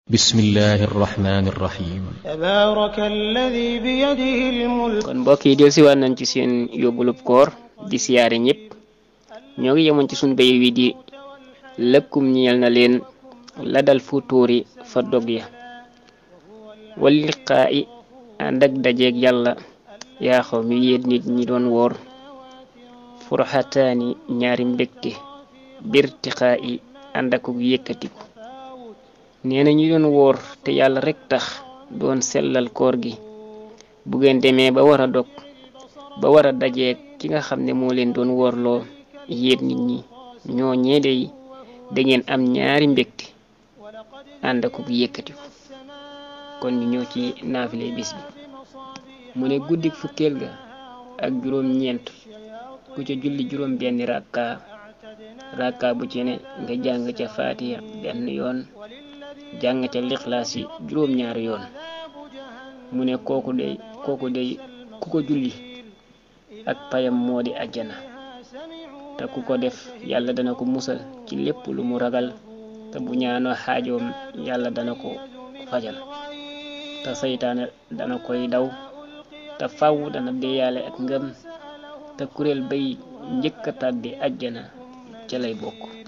بسم الله الرحمن الرحيم تبارك الذي بيده الملك. kon mbokk yi delsi waat nañ ci seen yóbbulub koor di siyaare ñëpp ñoo ngi yemoon ci suñ bay wi di lëkkum ñeel na leen la dal futuuri fa dog ya wal liqaa i ànd ak dajeeg yàlla yaa xaw mi yéen nit ñi doon woor furxataani ñaari mbégte birtiqaa i ànd ak yëkkatiku neena ñu doon woor te yàlla rek tax doon sellal koor gi bu ngeen demee ba war a dog ba war a dajeeg ki nga xam ne moo leen doon woorloo yéen nit ñi ñoo ñeedey da ngeen am ñaari mbégte ànd ak yëkkatiku kon ñu ñëw ci naafile bis bi mu ne guddik fukkeel ga ak juróom ñeent ku ca julli juróom benn rakka bu ci ne nga jàng ca faatiha benn yoon jàng ca lixlaas yi juróom ñaari yoon mu ne kooku day ku ko julli ak payam moo di àjjana te ku ko def yàlla dana ko musal ci lépp lu mu ragal te bu ñaanoo xaajoom yàlla dana ko fajal te saytaane dana koy daw te faw dana deeyaale ak ngëm te kuréel bay njëkk a tàbbi àjjana ca lay bokk.